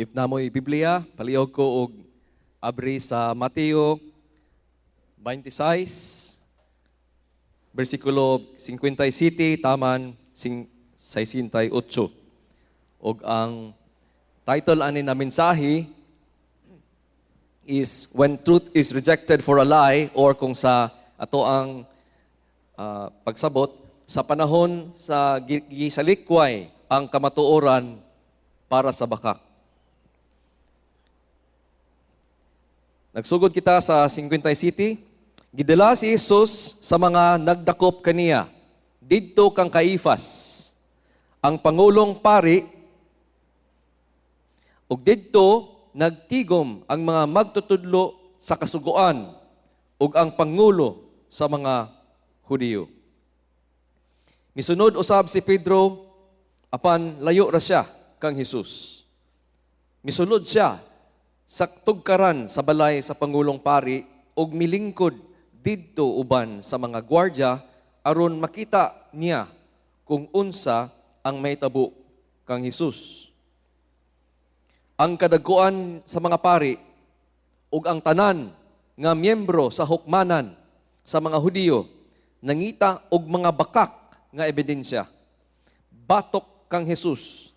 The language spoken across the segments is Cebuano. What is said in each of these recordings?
If namoy Biblia, palihog ko og abri sa Mateo 26, versikulo 57 taman 68. Og ang title ani na mensahe is "When Truth is Rejected for a Lie" or kung sa ato ang pagsabot, sa panahon sa gisalikway ang kamatuoran para sa bakak. Nagsugod kita sa 57. Gidala si Jesus sa mga nagdakop kaniya didto kang Caifas, ang pangulong pari, ug didto nagtigom ang mga magtutudlo sa kasuguan ug ang pangulo sa mga Hudiyo. Misunod usab si Pedro, apan layo ra siya kang Jesus. Misulod siya sa tugkaran sa balay sa pangulong pari ug milingkod didto uban sa mga gwardya aron makita niya kung unsa ang mahitabo kang Jesus. Ang kadaguan sa mga pari ug ang tanan nga miyembro sa hukmanan sa mga Hudiyo nangita og mga bakak nga ebidensya batok kang Jesus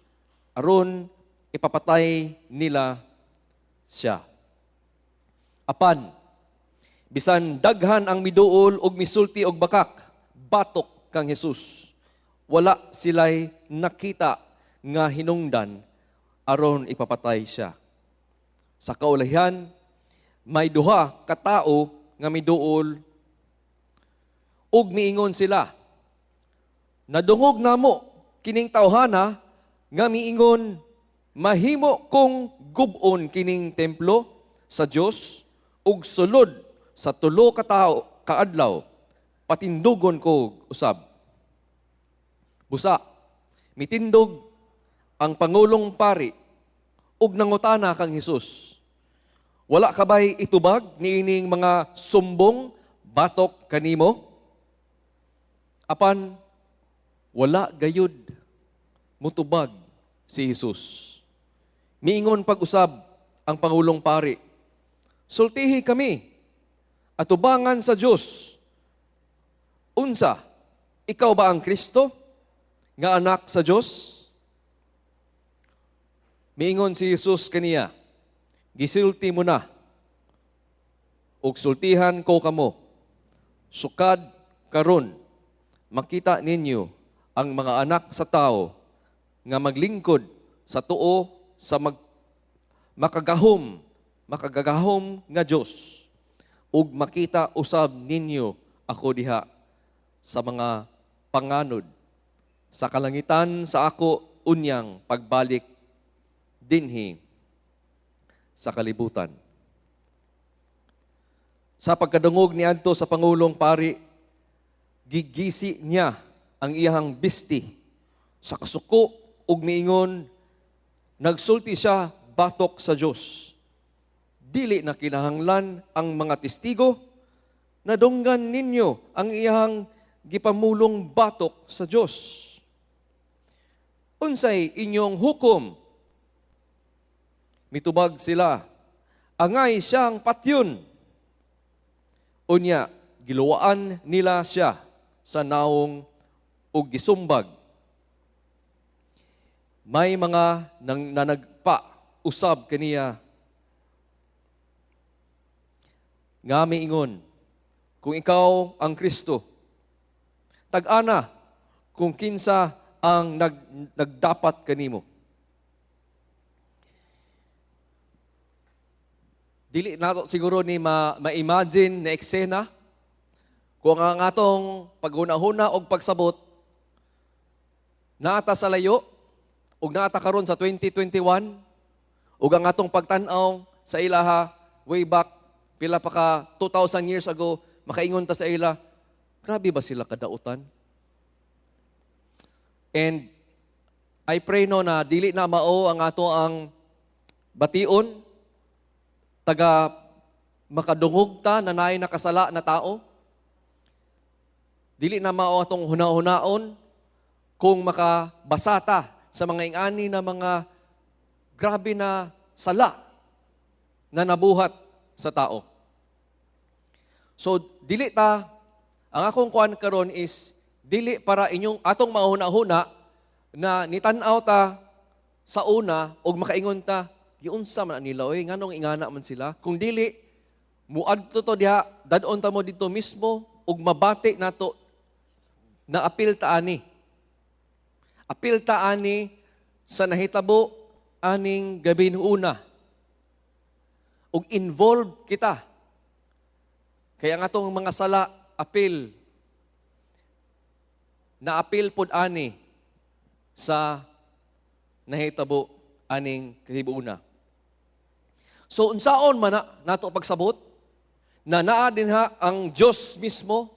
aron ipapatay nila siya. Apan bisan daghan ang miduol og misulti og bakak batok kang Jesus, wala sila'y nakita nga hinungdan aron ipapatay siya. Sa kaulahian, may duha ka tawo nga miduol ug miingon sila, "Nadungog namo kining tawhana nga miingon, 'Mahimo kong gub-on kining templo sa Dios ug sulod sa 3 ka tawo kaadlaw patindugon ko usab.'" Busa, mitindog ang pangulong pari ug nangutana kang Hesus, "Wala ka bay itubag niining mga sumbong batok kanimo?" Apan wala gayud mutubag si Jesus. Miingon pag-usab ang pangulong pari, "Sultihi kami, atubangan sa Dios. Unsa, ikaw ba ang Kristo, nga anak sa Dios?" Miingon si Jesus kaniya, "Gisulti mo na, ug sultihan ko kamo, sukad karon makita ninyo ang mga anak sa tao nga maglingkod sa tuo sa makagagahom nga Dios, ug makita usab ninyo ako diha sa mga panganod sa kalangitan sa ako unyang pagbalik dinhi sa kalibutan." Sa pagkadungog niadto sa pangulong pari, gigisi niya ang iyahang bisti sa kasuko ug miingon, "Nagsulti siya batok sa Dios. Dili na kinahanglan ang mga testigo. Nadunggan ninyo ang iyahang gipamulong batok sa Dios. Unsay inyong hukom?" Mitubag sila, "Angay siyang patyon." Unya, giluwaan nila siya sa nawong ug gisumbag. May mga nang nanagpa usab kaniya nga miingon, "Kung ikaw ang Kristo, tag-ana kung kinsa ang nagdapat kanimo." Dili nato siguro ni ma-imagine na eksena kung ang atong paghuna-huna og pagsabot naata sa layo ug naata karon sa 2021 ug ang atong pagtan-aw sa ilaha way back pila pa ka 2,000 years ago, makaingon ta sa ila, "Grabe ba sila kadautan?" And I pray, no, na dili na mao ang ato ang bation taga makadungog ta na naay nakasala na tao. Dili na mao atong huna-hunaon kung makabasa ta sa mga ingani na mga grabe na sala na nabuhat sa tao. So dili ta, ang akong kuan karon is dili para inyong atong mahuna-huna na nitan-aw ta sa una og makaingon ta, "Giunsa man nila oy, nganong ingana man sila?" Kung dili muadto to diha, dad-on ta mo didto mismo ug mabati nato na apil ta ani. Apil ta ani sa nahitabo aning gabing una. Ug involved kita. Kaya ang atong mga sala apil na apil pod ani sa nahitabo aning kahibuuna. So unsaon man na nato pagsabot na naa dinha ang Dios mismo,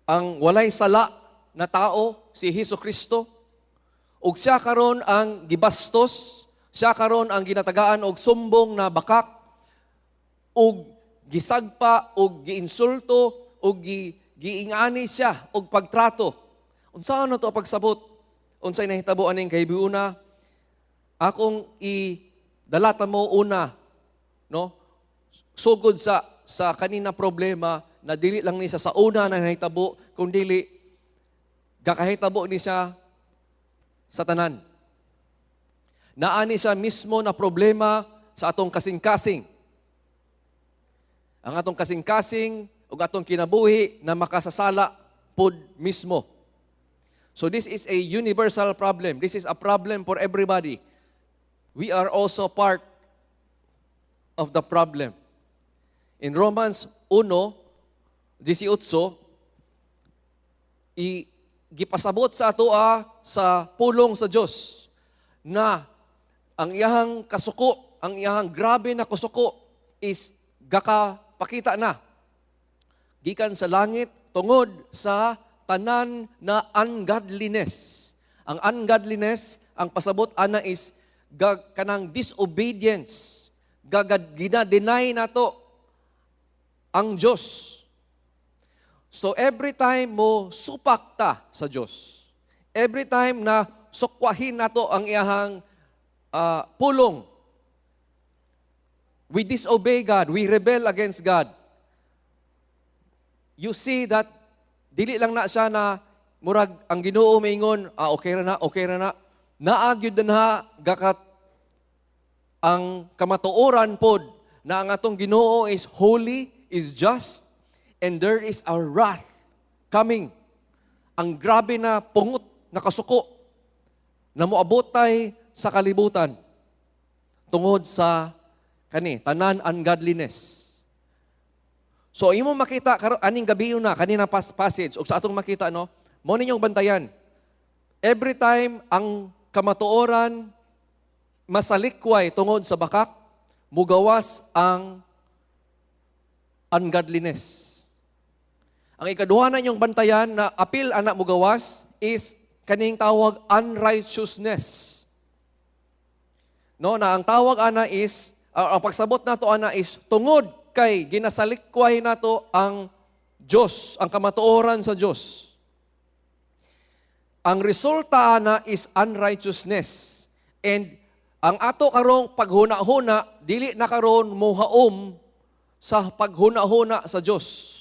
ang walay sala na tao, si Hesus Kristo, ug siya karon ang gibastos, siya karon ang ginatagaan og sumbong na bakak ug gisagpa ug giinsulto ug giingani siya og pagtrato? Unsaon na to pagsabot unsay nahitabo aning kahibuuna? Akong i-dalata mo una, no, sugod sa kanina problema na dili lang ni sa una na nahitabo, kung dili gakahitabo ni siya sa tanan. Naa ni siya mismo na problema sa atong kasing-kasing. Ang atong kasing-kasing ug atong kinabuhi na makasasala pod mismo. So this is a universal problem. This is a problem for everybody. We are also part of the problem. In Romans 1:18, gipasabot sa atoa sa pulong sa Dios na ang iyahang kasuko, ang iyahang grabe na kusuko is gakapakita na gikan sa langit tungod sa tanan na ungodliness. Ang ungodliness, ang pasabot ana is kanang disobedience. Gagad gina-deny nato ang Diyos. So every time mo supak ta sa Diyos, every time na sukwahin nato ang iyahang pulong, we disobey God, we rebel against God. You see that dili lang na siya na murag ang Ginoo maingon, "Ah, okay ra na, okay ra na." Naa gyud na gakat ang kamatuoran pod na ang atong Ginoo is holy, is just, and there is a wrath coming. Ang grabe na pungot na kasuko na moabotay sa kalibutan tungod sa kani tanan ungodliness. So imo makita karon aning gabi na kanina passage ug sa atong makita, no, mo ninyong bantayan. Every time ang kamatuoran masalikway tungod sa bakak, mugawas ang ungodliness. Ang ikaduha na inyong bantayan na apil ana mugawas is kaning tawag unrighteousness. No, na ang tawag ana is ang pagsabot nato ana is tungod kay ginasalikway nato ang Dios, ang kamatuoran sa Dios. Ang resulta ana is unrighteousness. And ang ato karong paghuna-huna dili na karon mohaom sa paghuna-huna sa Dios.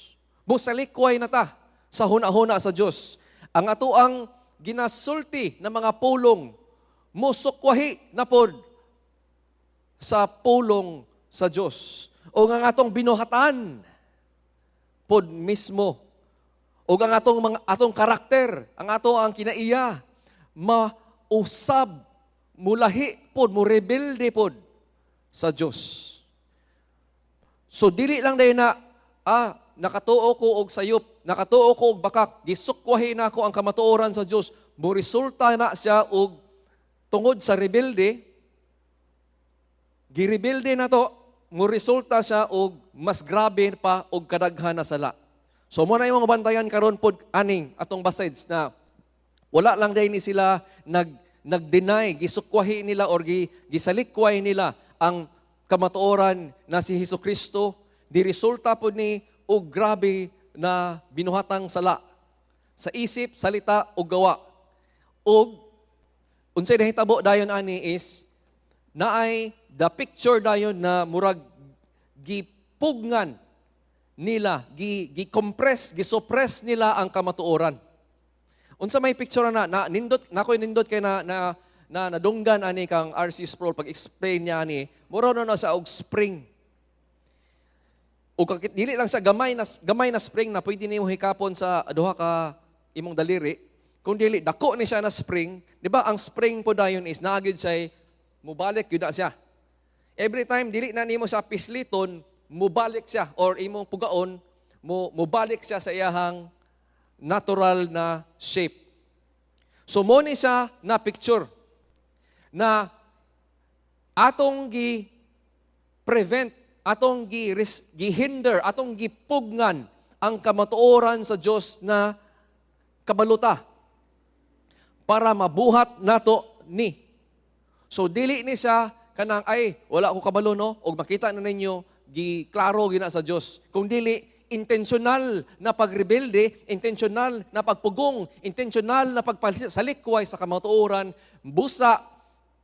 Musalikway na ta sa huna-huna sa Dios. Ang ato ang ginasulti na mga pulong musukwahi na pod sa pulong sa Dios. O ang atong binuhatan pod mismo. O ang atong mga atong karakter, ang ato ang kinaiya mausab, mulahi pod, mo rebelde pod sa Dios. So dili lang dayon na nakatuo ko og sayop, nakatuo ko og bakak, gisukwahi na ako ang kamatuoran sa Dios, mo resulta na siya og tungod sa rebelde, girebelde na to, mo resulta siya og mas grabe pa og kadaghan na sala. So mo na yung mga bantayan karon pod aning atong passage na wala lang dayon ni sila nag-deny, gisukwahi nila or gisalikway nila ang kamatuoran na si Hesus Kristo, di resulta pod ni og grabe na binuhatang sala sa isip, salita ug gawa. Ug unsay nahitabo dayon ani is Naay the picture dayon na murag gipugngan nila, gi-compress, gi-suppress nila ang kamatuoran. Unsa may picture na nindot nakoy nindot kay na nadunggan ani kang RC Sproul pag-explain niya ani, mura na sa og spring. O kakit dili lang sa gamay na spring na pwede nimo hikapon sa duha ka imong daliri, kung dili dako ni siya na spring, di ba ang spring po dayon is naa gyud siya, mubalik gyud na siya. Every time dili na nimo siya pisliton, mubalik siya or imong pugaon, mo mubalik siya sa iyahang natural na shape. So mo ni siya na picture na atong gi prevent, atong gi gihinder, atong gipugngan ang kamatuoran sa Dios na kabaluta para mabuhat nato ni. So dili ni siya kanang ay wala ko kabalo, no, og makita na ninyo giklaro gina sa Dios. Kung dili intentional na pagrebelde, intentional na pagpugong, intentional na pagpasalikway sa kamatuoran, busa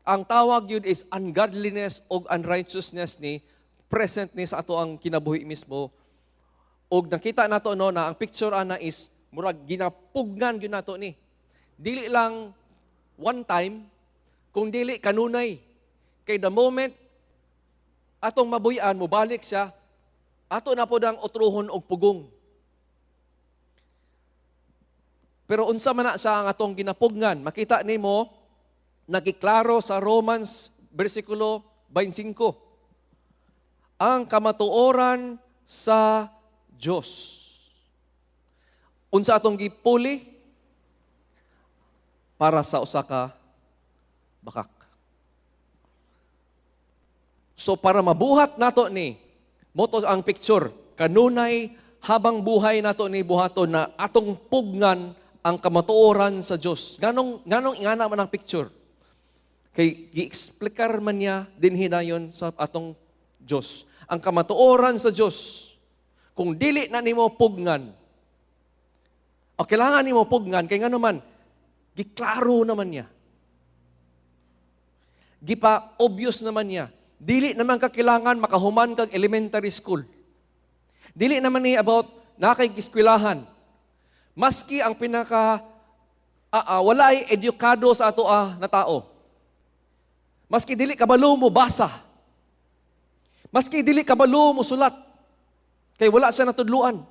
ang tawag yun is ungodliness o unrighteousness ni present ni sa ato ang kinabuhi mismo. Og nakita nato, no, na ang picture ana is murag ginapugnan gyud nato ni. Dili lang one time, kung dili kanunay. Kay the moment atong mabuy-an, mobalik siya, ato na po ang otruhon og pugong. Pero unsa man na sa ang atong ginapugngan, makita nimo nagiklaro sa Romans versikulo 25. Ang kamatuoran sa Dios. Unsa atong gipuli para sa usa ka bakak. So para mabuhat nato ni moto ang picture kanunay habang buhay nato ni buhaton na atong pugnan ang kamatuoran sa Dios. Nganong ingana man ang picture? Kay giexplikar man niya din hinayon sa atong Dios. Ang kamatuoran sa Dios, kung dili na nimo pugnan, o kailangan nimo pugnan, kay ngano man, giklaro naman niya. Gipa obvious naman niya. Dili naman ka kailangan makahuman kag elementary school. Dili naman ni about na kay giskwelahan. Maski ang pinaka wala ay edukado sa ato na tao. Maski dili kabalo mo basa. Maski dili kabalo mo sulat. Kay wala siya natudluan.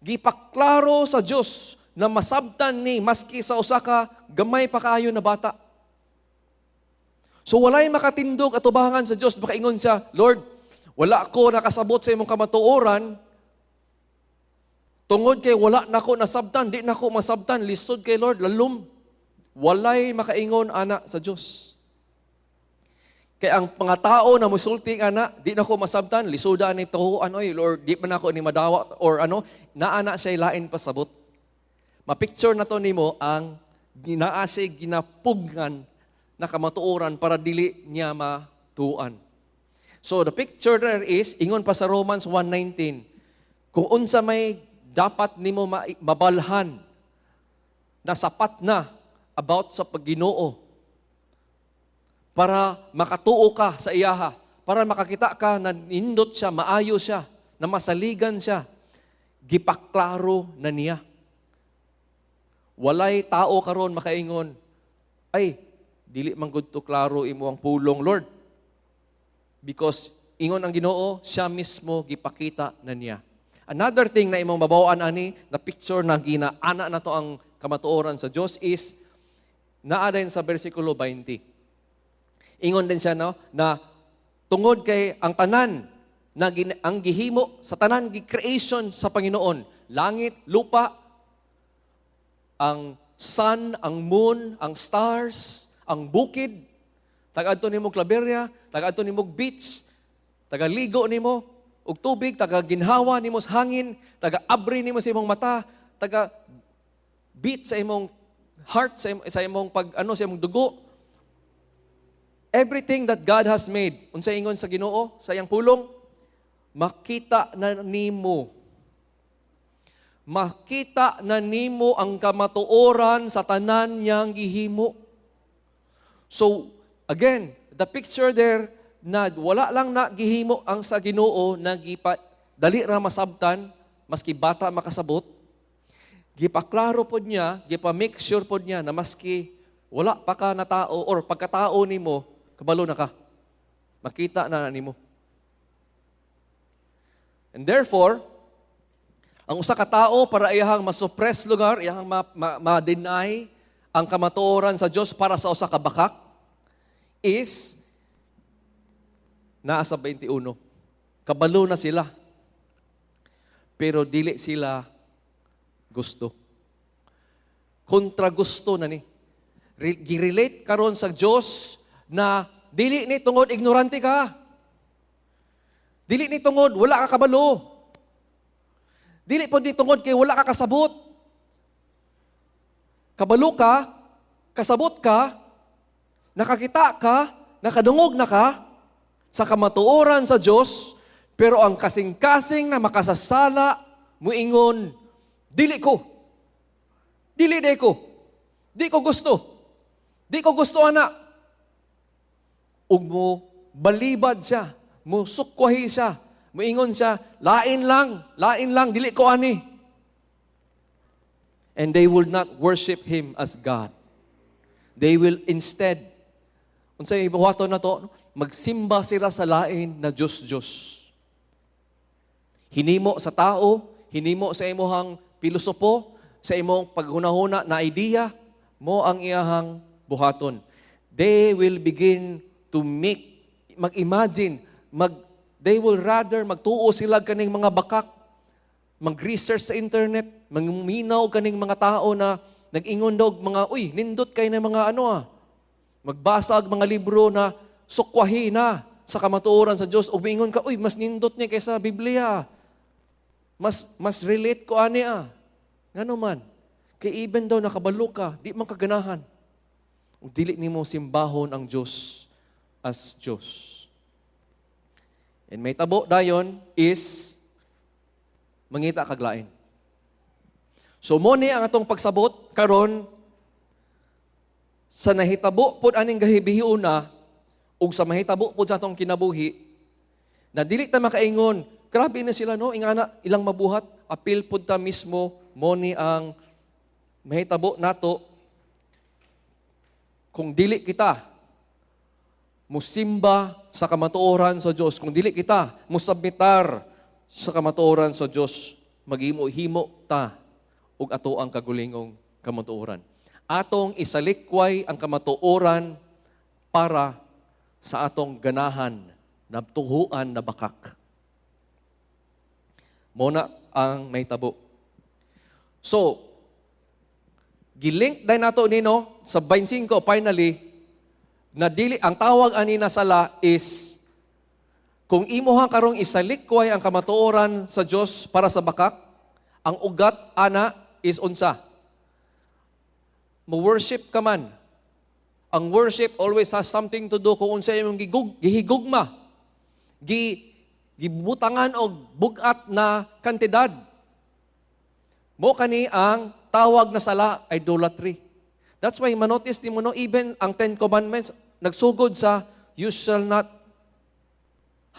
Gipaklaro sa Dios na masabtan ni maski sa usa ka gamay pa kaayo na bata. So walay makatindog atubangan sa Dios makaingon siya, "Lord, wala ko nakasabot sa imong kamatuoran tungod kay wala nako nasabtan, di nako masabtan, lisod kay Lord, lalom." Walay makaingon ana sa Dios. Kay ang mga tao na musulti ana, "Di nako masabtan, lisuda ni tuhuan oy, Lord, di man ako ni madawa," or ano, naa na siya lain pasabot. Ma-picture na to nimo ang naa siya ginapugngan na kamatuoran para dili niya matuan. So the picture there is, ingon pa sa Romans 1:19, kung unsa may dapat nimo mabalhan na sapat na about sa pagginoo para makatuo ka sa iyaha, para makakita ka na nindot siya, maayo siya, na masaligan siya, gipaklaro na niya. Walay tao karon makaingon, "Ay, dili man gud to klaro imo ang pulong, Lord." Because ingon ang Ginoo, siya mismo gipakita na niya. Another thing na imong mabawaan ani na picture na ginaana na to ang kamatuoran sa Dios is naa din sa versikulo 20. Ingon din siya, no, na tungod kay ang tanan na ang gihimo sa tanan gi-creation sa Panginoon, langit, lupa, ang sun, ang moon, ang stars, ang bukid, taga-adto nimo Claveria, taga-adto nimo beach, taga-ligo nimo og tubig, taga ginhawa nimo sa hangin, taga abri nimo sa imong mata, taga beat sa imong heart, sa imong pag ano sa imong dugo. Everything that God has made, unsa ingon sa Ginoo sa iyang pulong, makita na nimo. Makita na nimo ang kamatuoran sa tanan niyang gihimo. So, again, the picture there na wala lang na gihimo ang sa Ginoo na gipa dali ra masabtan maski bata makasabot. Gipaklaro pod niya, gipa make sure pod niya na maski wala pa ka na tao or pagkatao nimo, kabalo na ka. Makita na nimo. And therefore, ang usa ka tao para iyahang masuppress lugar, iyahang ma-deny ang kamatuoran sa Dios para sa usa ka bakak is naa sa 21. Kabalo na sila. Pero dili sila gusto. Kontra gusto na ni. Gi-relate karon sa Dios na dili ni tungod ignorante ka. Dili ni tungod wala ka kabalo. Dili pod ni tungod kay wala ka kasabot. Kabalo ka, kasabot ka, nakakita ka, nakadungog na ka sa kamatuoran sa Dios, pero ang kasing-kasing na makasasala muingon, "Dili ko. Dili de ko. Di ko gusto. Di ko gusto ana." Ug mo balibad siya, mo sukwahi siya, muingon siya, "Lain lang, lain lang, dili ko ani." And they will not worship Him as God. They will instead, unsay ibuhaton na to, magsimba sila sa lain na Diyos-Diyos. Hinimo sa tao, hinimo sa imuhang pilosopo, sa imong paghunahuna na idea, mo ang iyahang buhaton. They will begin to make, mag-imagine, they will rather magtuo sila kaning mga bakak, mag-research sa internet, mangminaw kaning mga tao na nag-ingon daw mga, "Uy, nindot kay na mga ano ah." Magbasa og mga libro na sukwahi na sa kamatuoran sa Dios, ug miingon ka, "Uy, mas nindot niya kaysa Biblia. Mas relate ko ani ah." Ngano man? Kay even daw nakabalo ka, di man kaganahan. Ug dili nimo simbahon ang Dios as Dios. And may tabo dayon is mangita kag lain. So mo ni ang atong pagsabot karon sa nahitabo pod aning gahibiuna ug sa mahitabo pod sa atong kinabuhi na dili ta makaingon, "Grabe na sila, no, ingana ilang mabuhat." Apil pod ta mismo. Mo ni ang mahitabo nato kung dili kita musimba sa kamatuoran sa Dios, kung dili kita musubmitar sa kamatuoran sa Dios, maghimo-himo ta og ato ang kagulingong kamatuoran. Atong isalikway ang kamatuoran para sa atong ganahan na tuhuan na bakak. Mo na ang mahitabo. So, gilink dahil nato nino sa 25 finally na dili ang tawag ani na sala is kung imuhang karong isalikway ang kamatuoran sa Dios para sa bakak, ang ugat ana is unsa? Mo-worship ka man. Ang worship always has something to do kung unsa imong gihigugma. Gibutangan og bugat na kantidad. Mo kani ang tawag na sala, idolatry. That's why manotice nimo, no, even ang Ten Commandments nagsugod sa "You shall not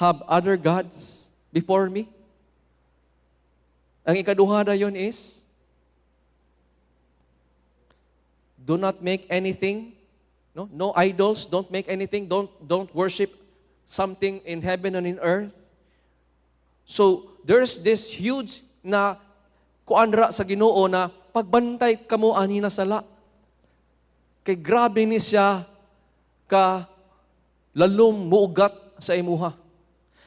have other gods before me." Ang ikaduha dayon is do not make anything, no, no idols, don't make anything, don't worship something in heaven and in earth. So there's this huge na kuanra sa Ginoo na pagbantay kamo ani na sala. Kay grabe ni siya ka lalom muugat sa imuha.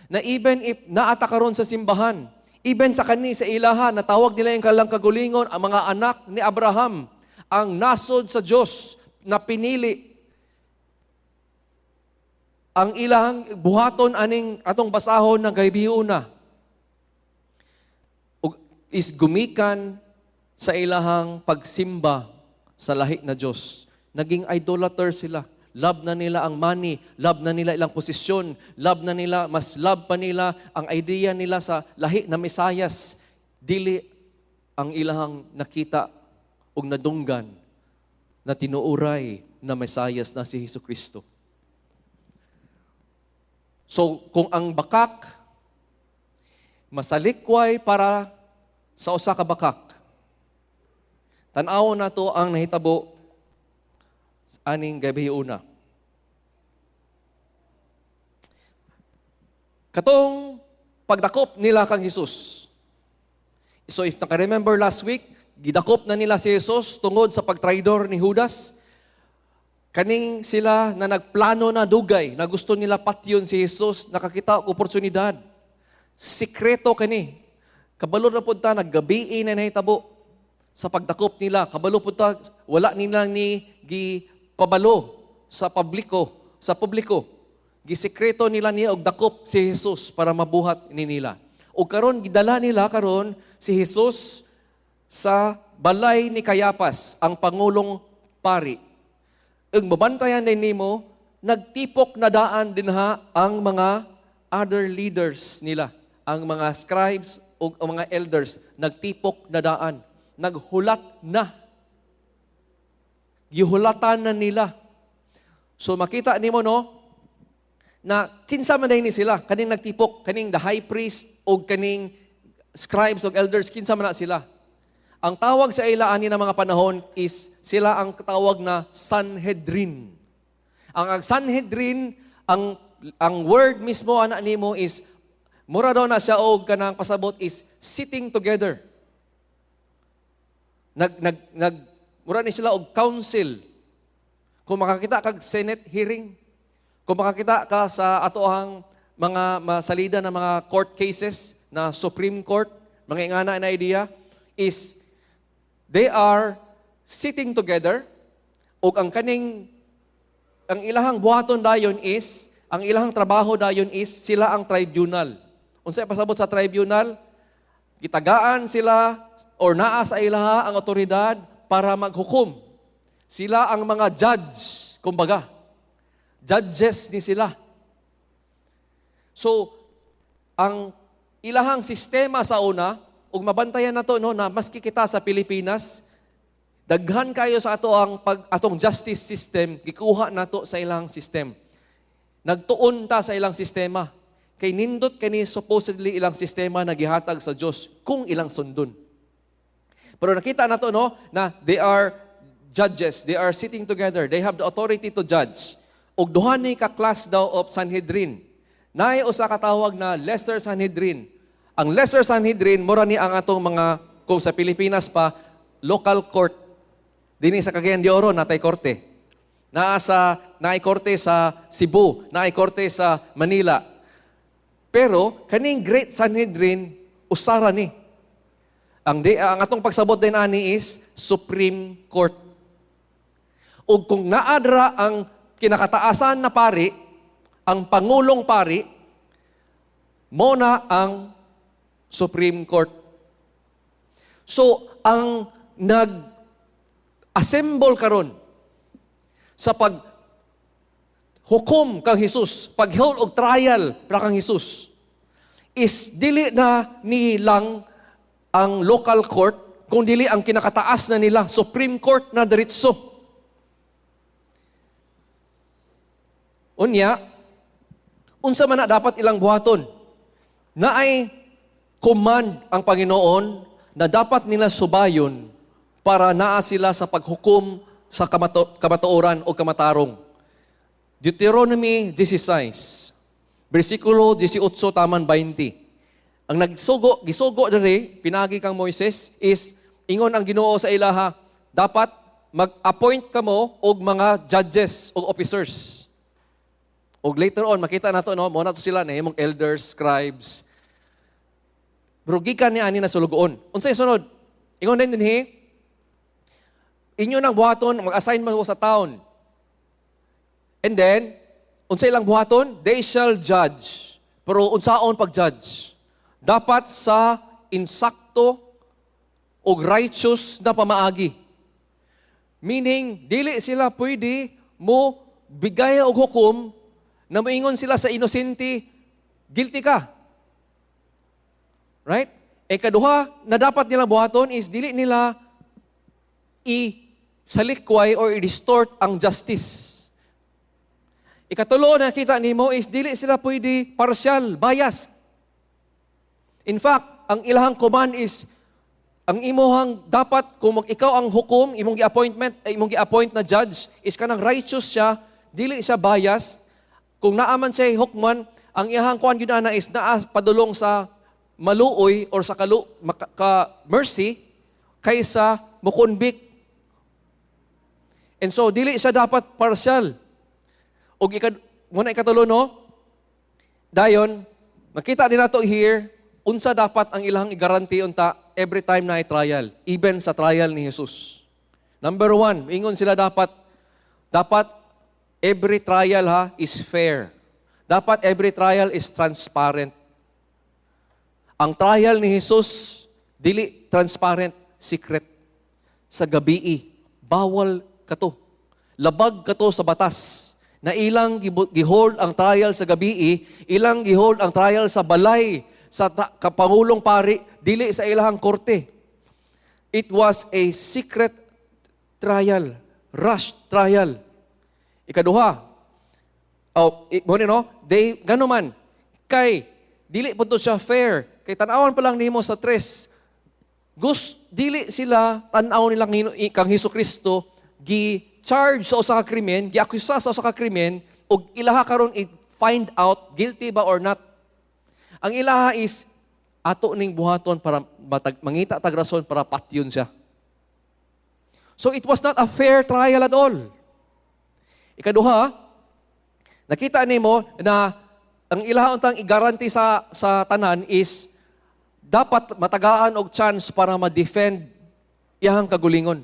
Na even if naata karon sa simbahan, even sa kani sa ilaha, natawag nila yung kalang kagulingon, ang mga anak ni Abraham, ang nasod sa Dios na pinili, ang ilang buhaton aning atong basahon ng gaybiuna ug is gumikan sa ilahang pagsimba sa lahi na Diyos. Naging idolater sila. Love na nila ang money, love na nila ilang posisyon, love na nila, mas love pa nila ang idea nila sa lahi na Mesayas. Dili ang ilahang nakita og nadunggan na tinuuray na Mesayas na si Hesus Kristo. So, kung ang bakak masalikway para sa usa ka bakak, tan-awon nato ang nahitabo aning gabi una. Katong pagdakop nila kang Jesus. So if naka-remember last week, gidakop na nila si Jesus tungod sa pagtraidor ni Judas. Kaning sila na nagplano na dugay, na gusto nila patyon si Jesus, nakakita og oportunidad. Sikreto kani. Kabalo na pud ta naggabii na nahitabo sa pagdakop nila. Kabalo pud ta wala nila ni gipabalo sa publiko. Gisikreto nila niya og dakop si Jesus para mabuhat ni nila. Og karon gidala nila karon si Jesus sa balay ni Cayapas, ang pangulong pari. Ug mabantayan din nimo, nagtipok na daan dinha ang mga other leaders nila, ang mga scribes o ang mga elders, nagtipok na daan. Naghulat na. Gihulatan na nila. So makita nimo, no, na kinsa man ni sila kaning nagtipok, kaning the high priest o kaning scribes o elders, kinsa man na sila? Ang tawag sa ila ani na mga panahon is sila ang tawag na Sanhedrin. Ang Sanhedrin, ang word mismo ana nimo is mura daw na siya og kanang pasabot is sitting together. Nag nag nag mura ni sila og council. Kung makakita kag Senate hearing, kung makakita ka sa atoang mga masalida na mga court cases na Supreme Court, mga ingana na idea, is they are sitting together ug ang kaning ang ilahang buhaton dayon is ang ilahang trabaho dayon is sila ang tribunal. Unsay pasabot sa tribunal? Gitagaan sila or naa sa ilaha ang otoridad para maghukom. Sila ang mga judge, kumbaga. Judges ni sila. So, ang ilahang sistema sa una, ug mabantayan nato, no, na maski kita sa Pilipinas, daghan kayo sa ato ang pag atong justice system gikuha nato sa ilang system. Nagtuon ta sa ilang sistema. Kay nindot kani supposedly ilang sistema na gihatag sa Dios kung ilang sundon. Pero nakita nato, no, na they are judges, they are sitting together, they have the authority to judge. Ug duha ni ka class daw of Sanhedrin. Naay usa ka tawag na Lesser Sanhedrin. Ang Lesser Sanhedrin mura ni ang atong mga, kung sa Pilipinas pa, local court. Dinhi sa Cagayan de Oro natay korte. Naa sa naay korte sa Cebu, naay korte sa Manila. Pero kaning Great Sanhedrin usara ni. Ang atong pagsabot din ani is Supreme Court. Ug kung naadra ang kinakataasan na pari, ang pangulong pari, mo na ang Supreme Court. So, ang nag-assemble karon sa pag hukom kang Jesus, pag-hold og trial para kang Jesus, is dili na nilang ang local court, kung dili ang kinakataas na nila, Supreme Court na diretso. Unya, unsa man na dapat ilang buhaton? Naay command ang Panginoon na dapat nila subayon para naa sila sa paghukom sa kamatuoran o kamatarong. Deuteronomy 16, versikulo 18 taman 20. Ang nagsugo, gisugo diri, pinagi kang Moises, is ingon ang Ginoo sa ilaha, dapat mag-appoint kamo og mga judges o officers. Og later on, makita nato, no, mo na to sila na imong elders, scribes. Pero gikan ni ani na sulugoon. Unsay sunod? Ingon din dinhi, inyo nang buhaton, mag-assign mo sa town. And then, unsay ilang buhaton? They shall judge. Pero unsaon pag-judge? Dapat sa insakto o righteous na pamaagi. Meaning, dili sila pwede mo bigay og hukom na moingon sila sa inosente, "Guilty ka." Right? E kaduha na dapat nilang buhaton is dili nila i-salikway or i-distort ang justice. Ikatulo na kita nimo is dili sila pwede partial, biased. In fact, ang ilahang command is ang imuhang dapat kung ikaw ang hukom, imong gi-appointment, eh, imong gi-appoint na judge is kanang righteous siya, dili siya biased. Kung naa man siya hukman, ang iyahang kuan gyud ana is naa padulong sa maluoy or sa ka mercy kaysa mo-convict. And so dili siya dapat partial. Og muna ikatulo, no? Dayon, makita din nato here unsa dapat ang ilang i-guarantee unta every time na trial, even sa trial ni Jesus. Number one, ingon sila dapat every trial ha is fair. Dapat every trial is transparent. Ang trial ni Jesus dili transparent, secret. Sa gabii, bawal kato. Labag kato sa batas na ilang gihold ang trial sa gabii, ilang gihold ang trial sa balay sa kapangulong pari, dili sa ilahang korte. It was a secret trial, rush trial. Ikaduha, oh, mo ni, no, they gano man kay dili po to siya fair. Kay tan-awan pa lang nimo sa tres. Dili sila tan-aw nilang kang Hesus Kristo gi-charge sa usa ka krimen, gi-akusa sa usa ka krimen ug ilaha karon i-find out guilty ba or not. Ang ilaha is ato ning buhaton para mangita tag rason para patyon siya. So it was not a fair trial at all. Ikaduha, nakita nimo na ang ilaha untang i-guarantee sa tanan is dapat matagaan og chance para ma-defend iyahang kagulingon.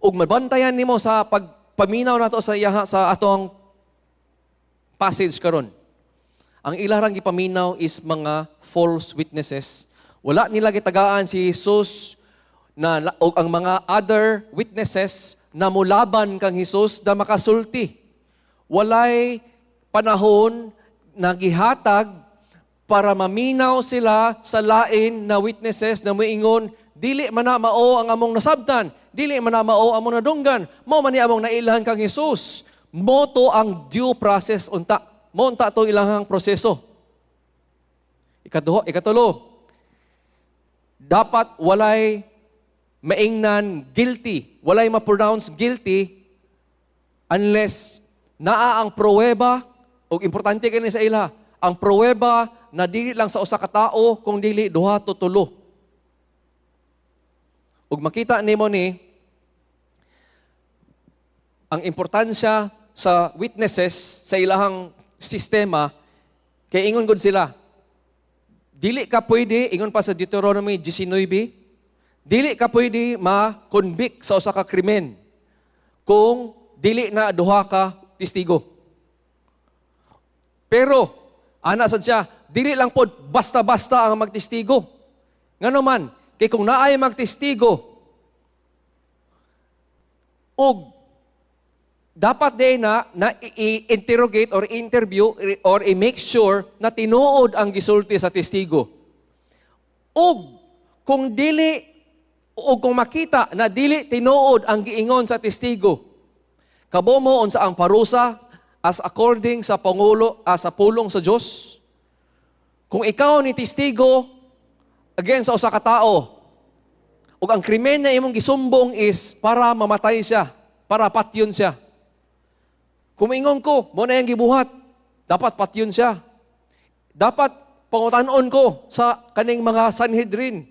Ug mabantayan nimo sa pagpaminaw nato sa iyaha sa atong passage karon. Ang ilarang gipaminaw is mga false witnesses. Wala nila gitagaan si Jesus na o ang mga other witnesses na mulaban kang Jesus na makasulti. Walay panahon na gihatag para maminaw sila sa lain na witnesses na moingon, "Dili man na mao ang among nasabtan, dili man na mao among nadunggan, mao man ni among nailhan kang Jesus." Mao to ang due process unta. Mao unta to ilahang proseso. Ikaduha, ikatulo, dapat walay maingnan guilty, walay ma-pronounce guilty unless naa ang pruweba, og importante kini sa ila, ang pruweba na dili lang sa usa ka tao kung dili duha to tulo. Ug makita nimo ni ang importansya sa witnesses sa ilahang sistema kay ingon gud sila, dili ka pwede, ingon pa sa Deuteronomy 19, dili ka pwede ma-convict sa usa ka krimen kung dili na duha ka testigo. Pero ana sad siya, dili lang pod basta-basta ang magtestigo. Ngano man, kay kung naay magtestigo ug dapat din na i-interrogate or interview or i-make sure na tinuod ang gisulti sa testigo. Ug kung dili o kung makita na dili tinuod ang giingon sa testigo, kabo mo unsa ang parusa as according sa pangulo sa pulong sa Dios? Kung ikaw ni testigo against sa usa ka tao, ug ang krimen na imong gisumbong is para mamatay siya, para patyon siya. Kung ingon ko, mao na yung gibuhat, dapat patyon siya. Dapat pangutan-on ko sa kaning mga Sanhedrin.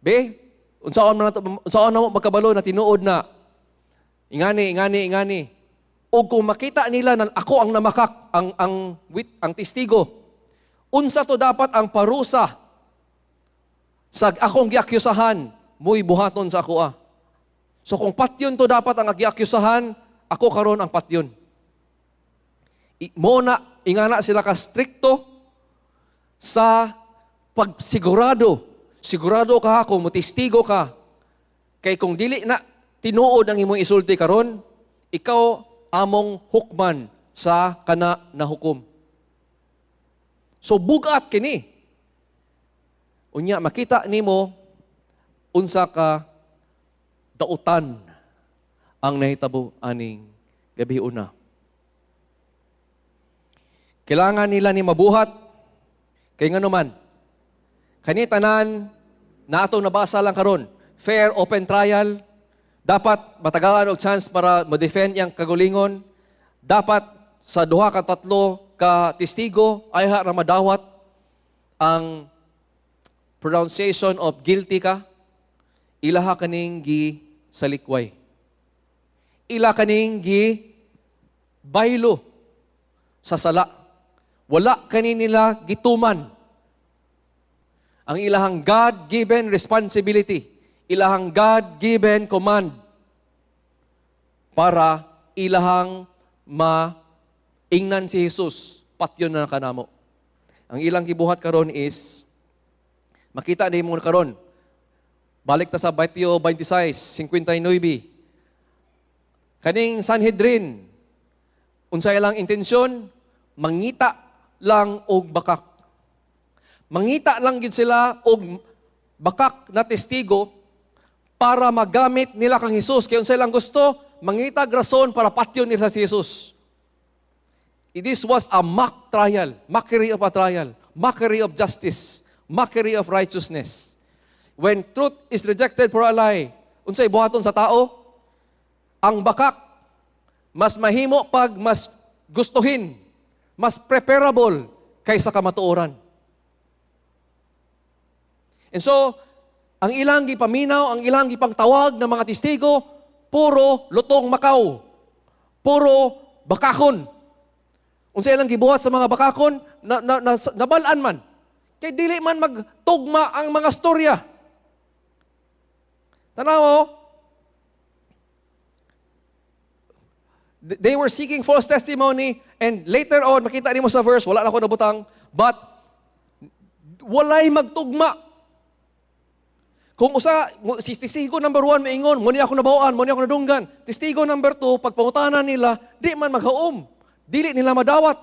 Be, unsaon man nato, unsaon na mo magkabalo na tinuod na ingani, ingani, ingani? O kung makita nila na ako ang namakak, ang testigo, unsa to dapat ang parusa sa akong giakusahan, mo'y buhaton sa ako ah. So kung patyon to dapat ang giakusahan, ako karon ang patyon. Mo na ingana sila ka strikto sa pagsigurado. Sigurado ka kung motestigo ka. Kay kung dili na tinuod ang imong isulti karon, ikaw among hukman sa kana na hukom. So bugat kini. Unya makita nimo unsa ka dautan ang nahitabo aning gabi una. Kailangan nila ni mabuhat kay ngano man kani tanan na atong nabasa lang karon, fair open trial, dapat matagaan og chance para mo-defend iyang kagulingon, dapat sa duha ka tatlo ka testigo ay ra madawat ang pronunciation of guilty ka. Ilaha kaning gi salikway, ila kaning gi baylo sa sala. Wala kani nila gituman ang ilahang God-given responsibility, ilahang God-given command para ilahang maingnan si Jesus, "Patyon na kanamo." Ang ilang gibuhat karon is makita nimo karon. Balik ta sa Mateo 26:59. Kaning Sanhedrin, unsay lang intensyon? Mangita lang og bakak. Mangita lang gyud sila og bakak na testigo para magamit nila kang Jesus. Kaya unsay lang gusto? Mangita rason para patyon nila si Jesus. This was a mock trial, mockery of a trial, mockery of justice, mockery of righteousness. When truth is rejected for a lie, unsay buhaton sa tao? Ang bakak, mas mahimo pag mas gustuhin, mas preferable kaysa kamatuoran. And so, ang ilang gipaminaw, ang ilang gipangtawag ng mga testigo, puro lutong Macau. Puro bakakon. Unsa ilang gibuhat sa mga bakakon, na, nabalaan man. Kay dili man magtugma ang mga storya. Tanaw, they were seeking false testimony and later on, makita nimo sa verse, wala na ako nabutang, but walay magtugma. Kung usa, si testigo number 1 maingon, "Mo ni ako nabawaan, mo ni ako nadunggan." Testigo number 2, pagpangutana nila, di man maghaom. Dili nila madawat.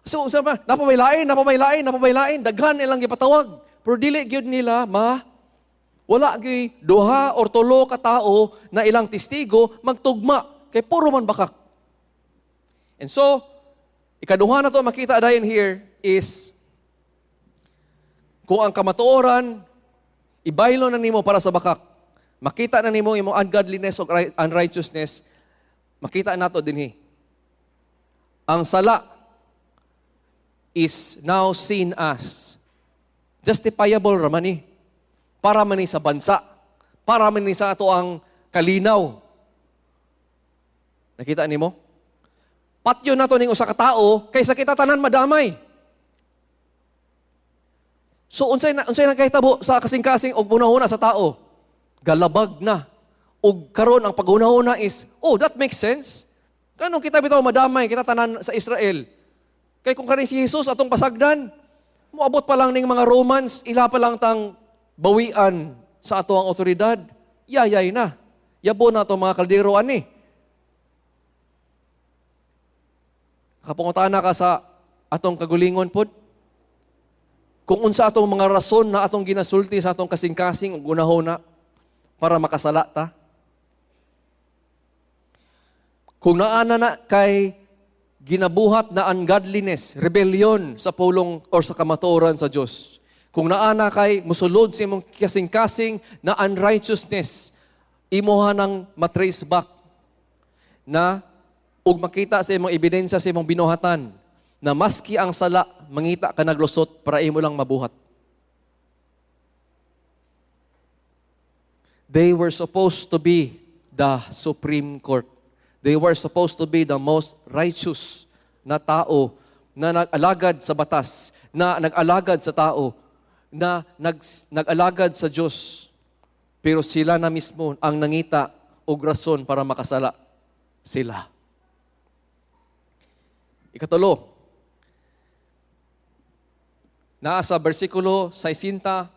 So, unsa pa, napamay-lain, napamay-lain, napamay-lain, daghan ilang gipatawag. Pero dili gyud nila wala gyud duha or tulo ka tao na ilang testigo magtugma kay puro man bakak. And so, ikaduha na to makita dayon here is kung ang kamatuoran ibaylo na nimo para sa bakak, makita na nimo imong ungodliness o unrighteousness, makita nato dinhi. Ang sala is now seen as justifiable ra man ni. Para man ni sa bansa. Para man ni sa ato ang kalinaw. Nakita nimo? Patyon nato ning usa ka tao kaysa kita tanan madamay. So unsay nakahitabo sa kasing-kasing og hunahuna sa tao? Galabag na. Og karon ang paghunahuna is, "Oh, that makes sense. Kanong kita bitaw madamay, kita tanan sa Israel? Kay kung kaning si Jesus atong pasagdan, moabot pa lang ning mga Romans, ila pa lang tang bawian sa ato ang otoridad, yayay na. Yabo na ato mga kaldero ani." Kapangutana ka sa atong kagulingon pod, kung unsa atong mga rason na atong ginasulti sa atong kasing-kasing ug hunahuna para makasala ta. Kung naana na kay ginabuhat na ungodliness, rebellion sa pulong or sa kamatuoran sa Dios. Kung naana kay musulod sa imong kasing-kasing na unrighteousness, imuha nang matrace back na ug makita sa imong ebidensya sa imong binuhatan na maski ang sala, mangita ka naglusot para imo lang mabuhat. They were supposed to be the Supreme Court. They were supposed to be the most righteous na tao na nag-alagad sa batas, na nag-alagad sa tao, na nag-alagad sa Diyos. Pero sila na mismo ang nangita og rason para makasala sila. Ikatulo, naa sa bersikulo 60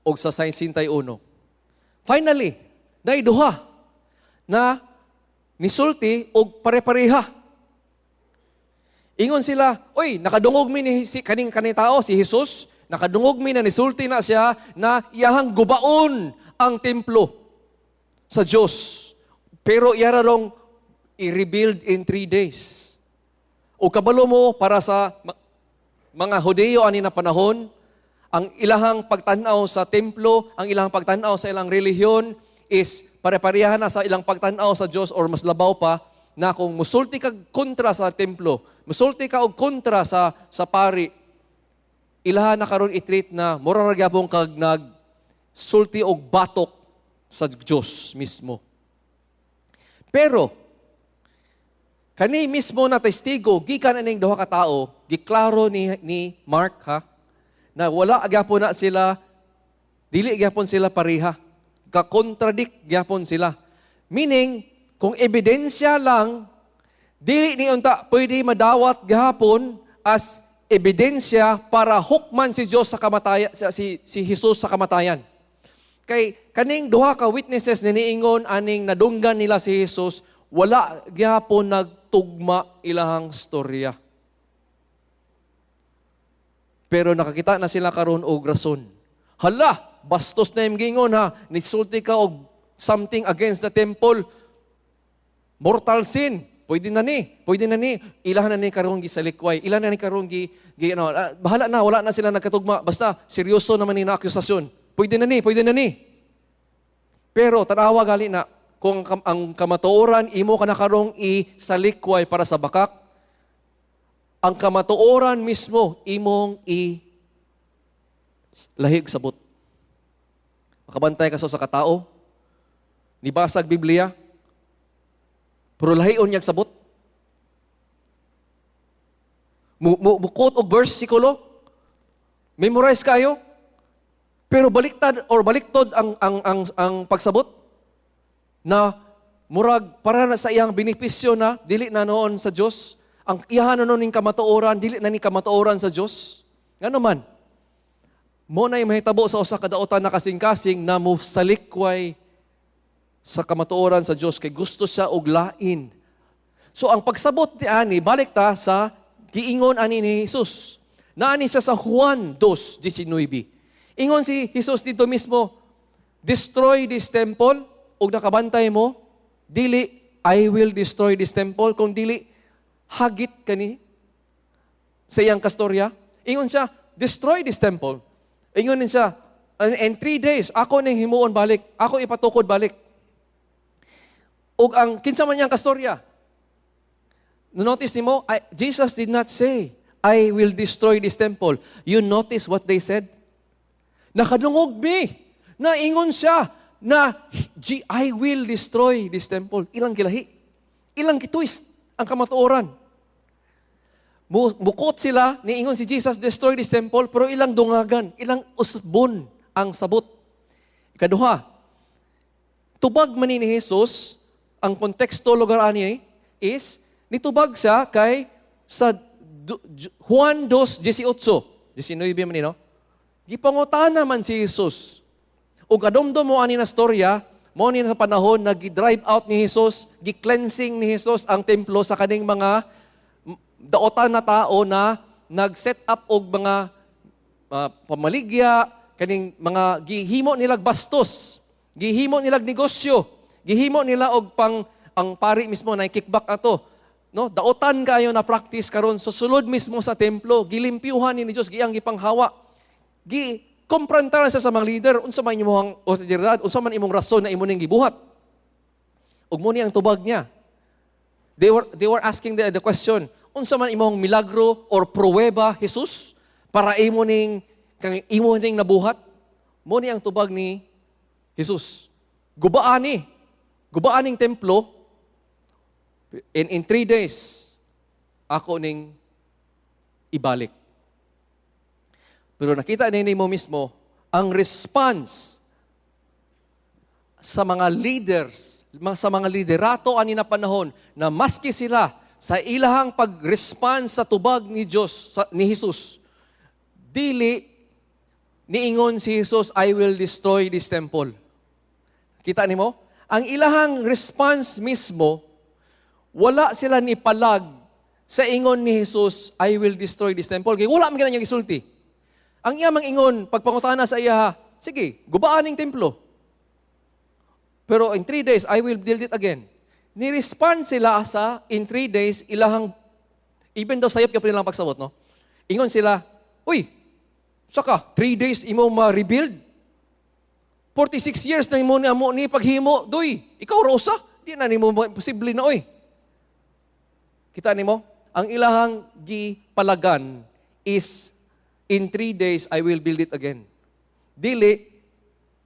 o sa 61. Finally, naay duha na nisulti og pare-pareha. Ingon sila, "Oy, nakadungog mi ni si kaning kaning tao, si Jesus, nakadungog mi na nisulti na siya na iyahang gubaon ang templo sa Dios. Pero iya rong i-rebuild in 3 days." O kabalo mo, para sa mga Hudiyo ani na panahon, ang ilahang pagtan-aw sa templo, ang ilahang pagtan-aw sa ilang relihiyon is pare-pareha na sa ilang pagtan-aw sa Dios or mas labaw pa, na kung musulti ka kontra sa templo, musulti ka og kontra sa pari, ilaha na karon i-treat na mura ra gyapon kag nag sulti og batok sa Dios mismo. Pero kani mismo na testigo gikan aning duha ka tawo, giklaro ni Mark ha, na wala gyapon na sila, dili gyapon sila pareha. Ka-contradict gyapon sila. Meaning, kung ebidensya lang, dili ni unta pwede madawat gihapon as ebidensya para hukman si Dios sa kamatayan, si Jesus sa kamatayan. Kay kaning duha ka witnesses ni niingon aning nadunggan nila si Jesus, wala gihapon nagtugma ilahang storya. Pero nakakita na sila karon og rason. Hala, bastos na imong giingon ha, nisulti ka og something against the temple. Mortal sin. Pwede na ni, pwede na ni. Ilahan na ni karon gisalikway. Ilahan na ni karon gi ano, bahala na, wala na sila nagkatugma. Basta seryoso naman ni na akusasyon. Pwede na ni, pwede na ni. Pero tanawa gali na kung ang kamatuoran imo ka na karong isalikway para sa bakak, ang kamatuoran mismo imong i lahig sabot. Makabantay ka sa katao, nibasag Biblia, pero lahion niyag sabot. Mu quote og verse sikulo, memorize kayo, pero baliktad or baliktod ang pagsabot na murag para na sa iyang benepisyo na dili na noon sa Dios. Ang iyahan na noon ning kamatuoran, dili na ni kamatuoran sa Dios. Ngano man? Mo na mahitabo sa usa ka daotan na kasing-kasing na mo salikway sa kamatuoran sa Dios kay gusto siya og lain. So ang pagsabot ni ani, balik ta sa giingon ani ni Jesus. Naani siya sa Juan 2:19. Ingon si Jesus dito mismo, "Destroy this temple," ug nakabantay mo, dili "I will destroy this temple," kung dili hagit kani sa iyang kastorya. Ingon siya, "Destroy this temple." Ingon din siya, "In 3 days, ako ning himuon balik, ako ipatukod balik." Ug ang kinsa man niyang kastorya? Notice nimo, Jesus did not say, "I will destroy this temple." You notice what they said? Nakadungog mi. Naingon siya na "I will destroy this temple." Ilang gilahi. Ilang gitwist ang kamatuoran. Mukot sila, niingon si Jesus, "Destroy this temple," pero ilang dungagan, ilang usbon ang sabot. Ikaduha, tubag man ni Jesus, ang konteksto lugar ani is, nitubag siya kay sa Juan 2:18, 19 man ni, no? Gipangutana man si Jesus. Ug adumdum mo ani na storya, mo ni sa panahon na gi-drive out ni Jesus, gi-cleansing ni Jesus ang templo sa kaning mga daotan na tao na nag-set up og mga pamaligya, kaning mga gihimo nilag bastos, gihimo nilag negosyo, gihimo nila og pang ang pari mismo na kickback ato. No, daotan kayo na practice karon sa sulod mismo sa templo, gilimpyuhan ni Dios, giyang gipanghawa. Gi komprontaran siya sa mga leader, unsa man imong otoridad, unsa man imong rason na imo ning gibuhat. Ug mo ni ang tubag niya. They were asking the question, "Unsa man imong milagro or pruweba, Jesus, para imo ning kang imo ning nabuhat?" Mo ni ang tubag ni Jesus. "Gubaan ni. Gubaan ning templo in 3 days ako ning ibalik." Pero nakita ni mo mismo ang response sa mga leaders, sa mga liderato ani na panahon na maski sila sa ilahang pag-response sa tubag ni Dios ni Jesus, dili niingon si Jesus, "I will destroy this temple." Kita nimo? Ang ilahang response mismo, wala sila ni palag sa ingon ni Jesus, "I will destroy this temple." Kay wala man gina niyang isulti. Ang iya mang ingon, pagpangutana sa iya, "Sige, gubaan ning templo. Pero in 3 days, I will build it again." Ni-respond sila sa in 3 days, ilahang Even though sayop gyapon nilang pagsabot, no? Ingon sila, "Uy, saka, 3 days imo ma-rebuild? 46 years na imo ni amo ni paghimo, doy. Ikaw ra usa, di na nimo posible na, oy." Kita nimo, ang ilahang gipalagan is, "In 3 days I will build it again." Dili,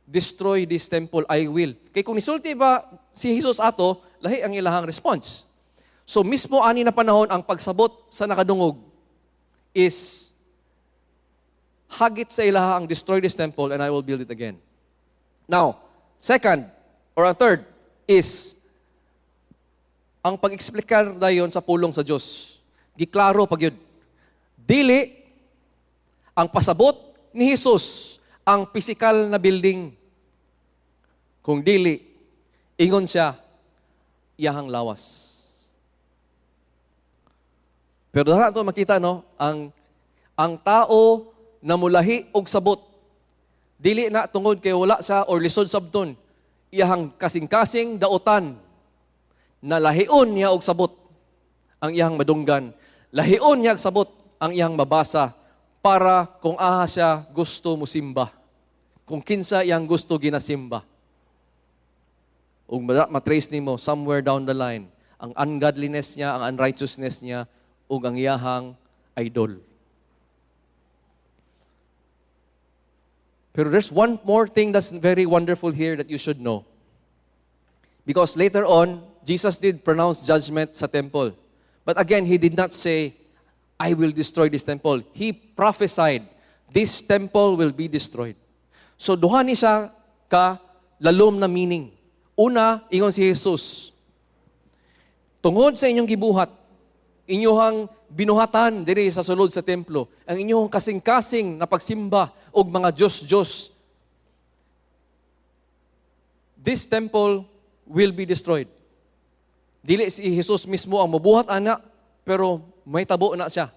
"Destroy this temple, I will." Kay kung nisulti ba si Jesus ato, lahi ang ilahang response. So mismo ani na panahon, ang pagsabot sa nakadungog is hagit sa ilaha ang "Destroy this temple and I will build it again." Now, second or a third is ang pag-eksplikar dayon sa pulong sa Dios. Giklaro pa gyud. Dili ang pasabot ni Jesus ang physical na building. Kung dili, ingon siya, iyahang lawas. Pero dara to makita, no, ang tao na mulahi og sabot dili na tungod kay wala sa or lisod sabton, iyahang kasing-kasing daotan na lahion niya og sabot ang iyahang madunggan. Lahion niya og sabot ang iyahang mabasa para kung aha siya gusto musimba. Kung kinsa iyang gusto ginasimba. Ug matrace nimo somewhere down the line ang ungodliness niya, ang unrighteousness niya, ug ang iyahang idol. Pero there's one more thing that's very wonderful here that you should know. Because later on, Jesus did pronounce judgment sa temple. But again, he did not say, "I will destroy this temple." He prophesied, "This temple will be destroyed." So duha ni siya ka lalom na meaning. Una, ingon si Jesus, "Tungod sa inyong gibuhat, inyong binuhatan diri sa sulod sa templo, ang inyong kasing-kasing na pagsimba og mga Diyos-Diyos, this temple will be destroyed." Dili si Jesus mismo ang mabuhat ana, pero may tabo na siya.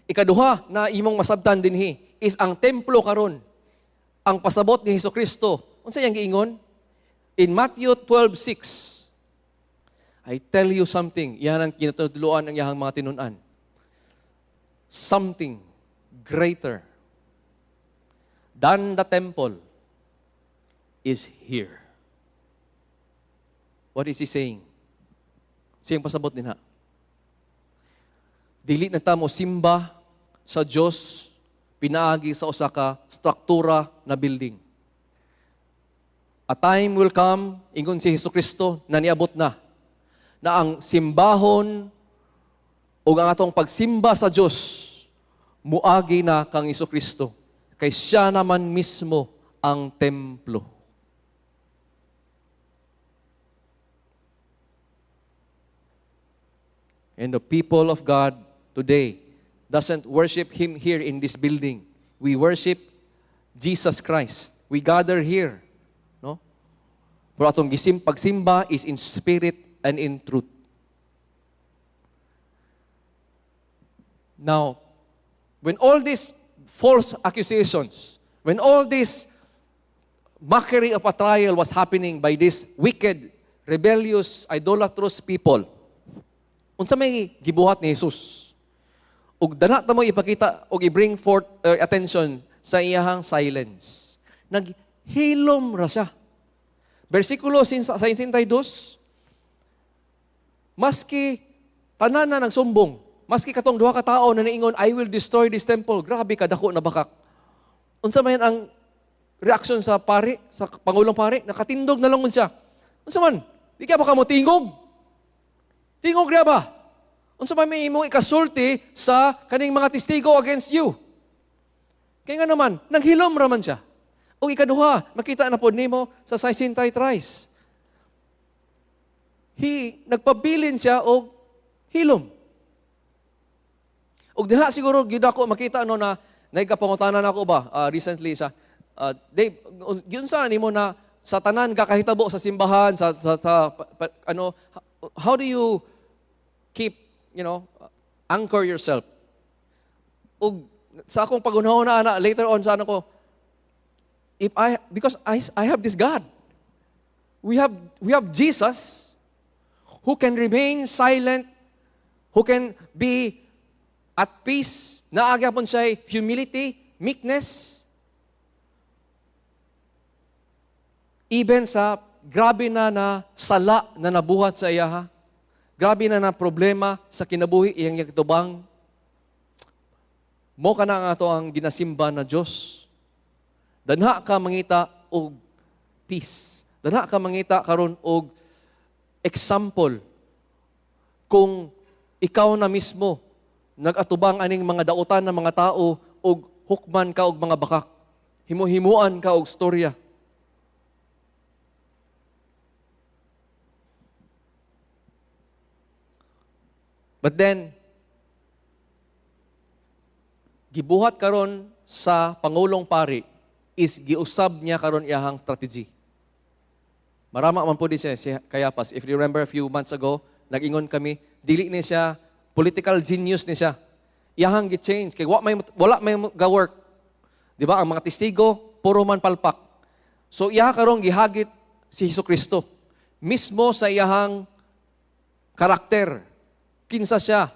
Ikaduha na imong masabtan dinhi is ang templo karon. Ang pasabot ni Hesus Kristo. Unsa iyang giingon? In Matthew 12:6, "I tell you something." Yan ang kinatudloan ng iyang mga tinun-an. "Something greater than the temple is here." What is he saying? Siyang pasabot din ha. Dili na ta mo simba sa Dios pinaagi sa usa ka struktura na building. A time will come, ingon si Hesus Kristo, na niabot na, na ang simbahon o ang atong pagsimba sa Dios muagi na kang Hesus Kristo. Kay siya naman mismo ang templo. And the people of God today doesn't worship Him here in this building. We worship Jesus Christ. We gather here. No? Pero atong gisim, pagsimba is in spirit and in truth. Now, when all these false accusations, when all this mockery of a trial was happening by this wicked, rebellious, idolatrous people, unsa may gibuhat ni Jesus? Ug dana ta mo ipakita og i-bring forth attention sa iyahang silence. Naghilom ra siya. Versikulo 62, maski tanan na nagsumbong, maski katong duha ka tawo na niingon, "I will destroy this temple," grabe ka dako na bakak. Unsa man ang reaksyon sa pari, sa pangulong pari? Nakatindog na lang siya. Unsa man? Di ka ba ka mo tingog? Tingog riya ba? Unsa man may imong ikasulti sa kaning mga testigo against you? Kaya nga naman, naghilom raman siya. O ikaduha, makita na pod nimo sa 63. Nagpabilin siya og hilom. Og diha siguro gyud ako makita, no, na naigapangutanan ako ba recently sa Dave, giunsa nimo na sa tanan kakahitabo sa simbahan sa ano, how do you keep anchor yourself? Ug sa akong pagunahon na ana later on sa ano ko, if I because I have this God, we have Jesus who can remain silent, Who can be at peace? Naa gyapon siya humility, meekness. Even sa grabe na na sala na nabuhat sa iya, grabe na na problema sa kinabuhi iyang gitubang, mao kana ang ato ang ginasimba na Dios. Danha ka mangita og peace. Danha ka mangita karon og example kung ikaw na mismo nag-atubang aning mga dautan ng mga tao og hukman ka og mga bakak. Himuhimuan ka og storya. But then, gibuhat karon sa pangulong pari is giusab niya karon iyahang strategy. Marama man po di siya si Caiaphas. If you remember, a few months ago, nag-ingon kami, dili ni siya political genius ni siya. Iyahang gi-change kay wala may ga-work. Di ba? Ang mga testigo puro man palpak. So iya karon gihagit si Hesus Kristo mismo sa iyahang karakter. Kinsa siya?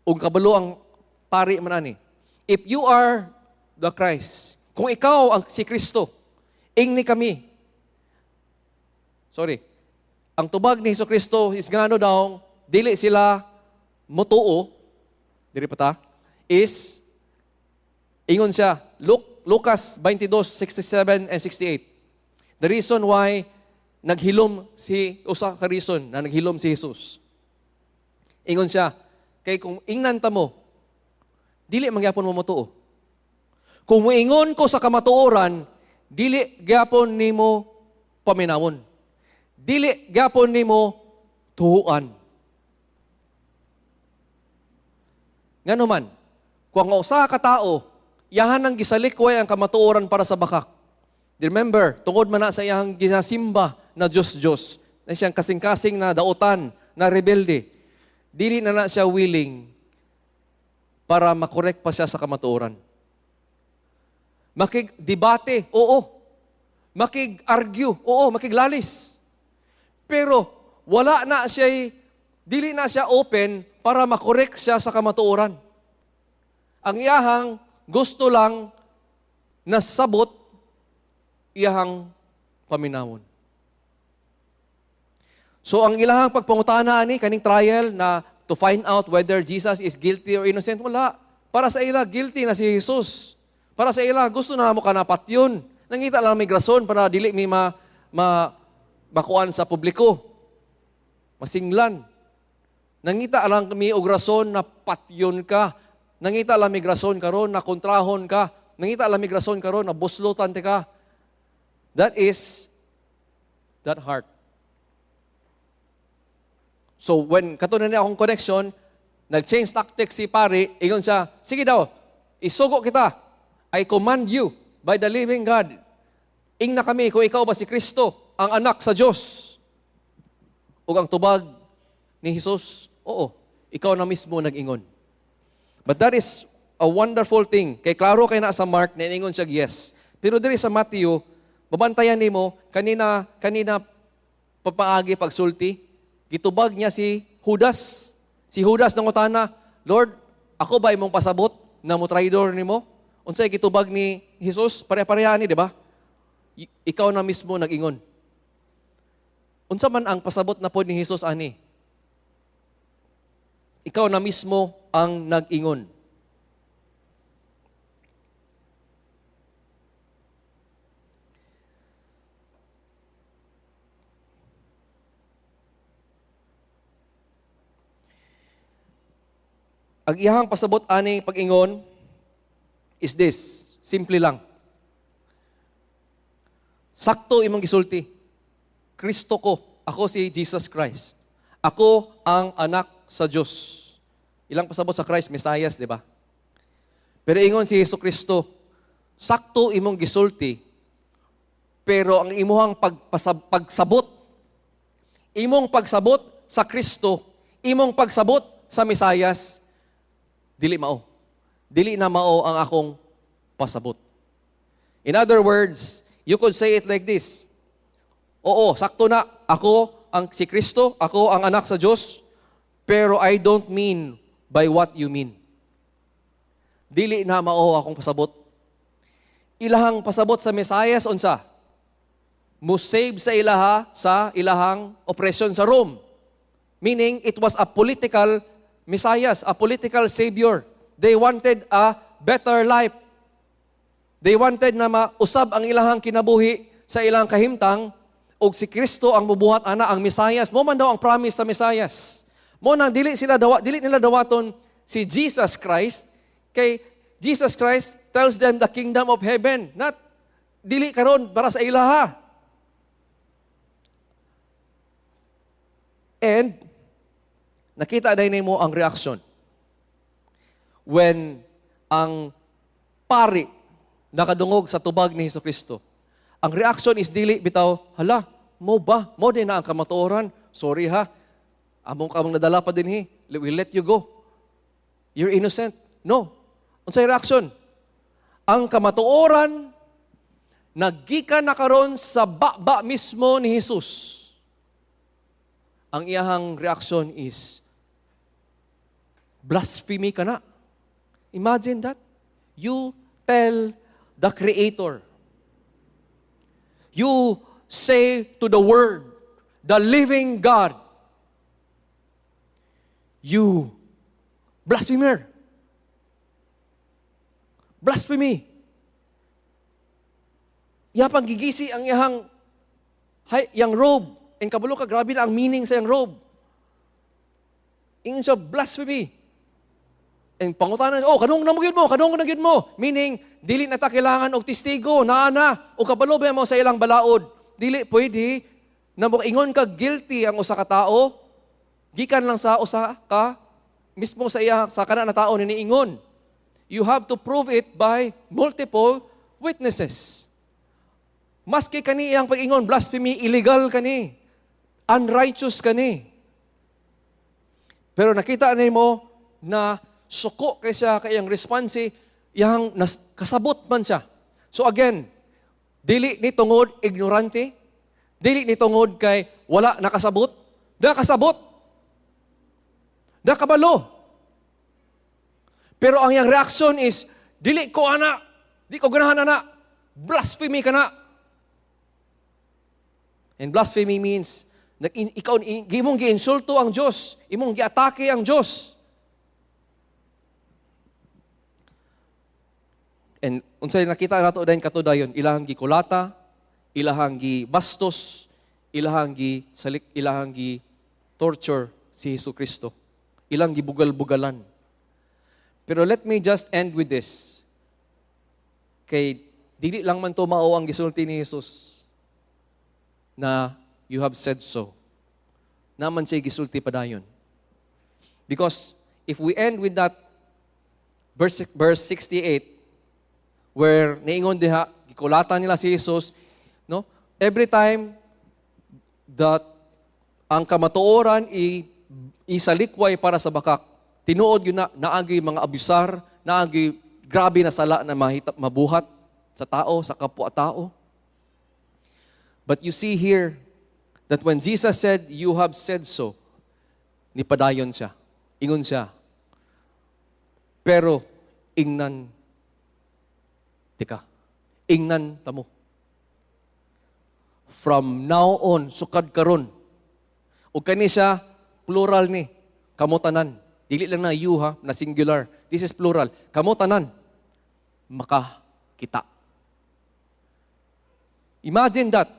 Ug kabalo ang pari man ani. If you are the Christ, kung ikaw ang si Kristo, ingni kami. Sorry. Ang tubag ni Hesus Kristo is ngano daw dili sila motuo, diri pa ta, is ingon siya, Lucas 22:67 and 68. The reason why naghilom si, usa ka reason na naghilom si Jesus. Ingon siya, kay kung ingnan ta mo, dili mangyapon mo motuo. Kung moingon ko sa kamatuoran, dili gyapon nimo paminawon. Dili gyapon nimo tuhuan. Ngano man, kung ang usa ka tao, yahan ang gisalikway ang kamatuoran para sa bakak. Remember, tungod man na sa iyang ginasimba na Diyos-Diyos, na siyang kasing-kasing na dautan, na rebelde, dili na na siya willing para makorek pa siya sa kamatuoran. Makig-debate, oo. Makig-argue, oo, makiglalis. Pero wala na siya, dili na siya open para makorek siya sa kamatuoran. Ang iyahang gusto lang na sabot, iyahang paminawon. So ang ilahang pagpangutana ani kaning trial na to find out whether Jesus is guilty or innocent, wala. Para sa ila, guilty na si Jesus. Para sa ila, gusto na mo kanapat yun. Nangita lang may rason para dili mi makuan sa publiko. Masinglan. Nangita lang mi og rason na patyon ka. Nangita lang mi rason karon na kontrahon ka. Nangita lang mi rason karon na buslotan ti ka. That is that heart. So when kato na niya akong connection, nag-change tactics si pari, ingon siya, "Sige daw, isugo kita. I command you by the living God. Ingna kami kung ikaw ba si Kristo, ang anak sa Diyos." Ug ang tubag ni Jesus, "Oo, ikaw na mismo nag-ingon." But that is a wonderful thing. Kay klaro kay na sa Mark, na ingon siya yes. Pero diri sa Matthew, babantayan nimo kanina kanina papaagi pagsulti, gitubag niya si Judas. Si Judas nangutana, "Lord, ako ba imong pasabot na mo traidor nimo?" Unsay gitubag ni Jesus? Pare-pareha ni, di ba? "Ikaw na mismo nag-ingon." Unsa man ang pasabot na pod ni Jesus ani? "Ikaw na mismo ang nag-ingon." Ang iyahang pasabot ani pag-ingon is this. Simple lang. "Sakto imong gisulti. Kristo ko. Ako si Jesus Christ. Ako ang anak sa Diyos." Ilang pasabot sa Christ, Messiah, di ba? Pero ingon si Hesus Kristo, "Sakto imong gisulti, pero ang imuhang pagsabot, imong pagsabot sa Kristo, imong pagsabot sa Mesayas, dili mao. Dili na mao ang akong pasabot." In other words, you could say it like this. "Oo, sakto na. Ako ang si Kristo, ako ang anak sa Diyos." Pero I don't mean by what you mean. Dili na mao akong pasabot. Ilahang pasabot sa Mesayas unsa? Mo save sa ilaha sa ilahang oppression sa Rome. Meaning, it was a political Messiah, a political savior. They wanted a better life. They wanted na mausab ang ilahang kinabuhi sa ilang kahimtang ug si Kristo ang mubuhat ana, ang Mesayas. Mao man daw ang promise sa Mesayas. Mao nang dili nila dawaton si Jesus Christ kay Jesus Christ tells them the kingdom of heaven, not dili karon para sa ilaha. And nakita day nimo ang reaction when ang pari nakadungog sa tubag ni Hesus Kristo. Ang reaction is dili bitaw, "Hala, mao ba? Mao diay na ang kamatuoran? Sorry ha. Among kamong nadala pa dinhi. We let you go. You're innocent." No. Unsay reaction? Ang kamatuoran nagikan na karon sa baba mismo ni Jesus. Ang iyahang reaction is, "Blasphemy ka na." Imagine that. You tell the Creator. You say to the Word, the living God, you blasphemer. Blasphemy. Iya pang gigisi ang iyahang hay, yang robe. And kabalo ka, grabe na ang meaning sa iyang robe. Ingon siya, "Blasphemy." And pangutana, "Oh, kadungog na mo gyud mo, kadungog na gyud mo." Meaning, dili na ta kailangan og testigo, naa na, o kabalo ba mo sa ilang balaod. Dili pwede na mo ingon ka guilty ang usa ka tao, gikan lang sa usa ka mismo sa iya sa kana na tao ni niingon. You have to prove it by multiple witnesses. Maski kani iyang pag-ingon, blasphemy, illegal kani. Unrighteous kani. Pero nakita nimo na suko kay siya kay iyang response, iyang kasabot man siya. So again, dili ni tungod ignorante, dili ni tungod kay wala nakasabot, nakasabot. Nakabalo. Pero ang iyang reaction is, "Dili ko ana, di ko ganahan ana, blasphemy ka na." And blasphemy means, ikaw, imong giinsulto ang Diyos, imong giatake ang Diyos. And unsay nakita nato dayon kato dayon, ilahang gikulata, ilahang gibastos, ilahang salik, ilahang gi torture si Hesus Kristo. Ilang gibugal-bugalan. Pero let me just end with this. Kay dili lang man to mao ang gisulti ni Jesus na "You have said so." Naman siya gisulti padayon. Because if we end with that verse, verse 68, where niingon diha, gikulatan nila si Jesus, no? Every time that ang kamatuoran isalikway para sa bakak, tinuod yun na naagi mga abusar, naagi grabe na sala na mahita, mabuhat sa tao, sa kapwa tao. But you see here that when Jesus said, "You have said so," nipadayon siya. Ingon siya, "Pero ingnan tika. Ingnan tamo. From now on, sukad karon." Ug kani siya plural ni kamo tanan. Dili lang na you ha, na singular. This is plural. Kamo tanan makakita. Imagine that.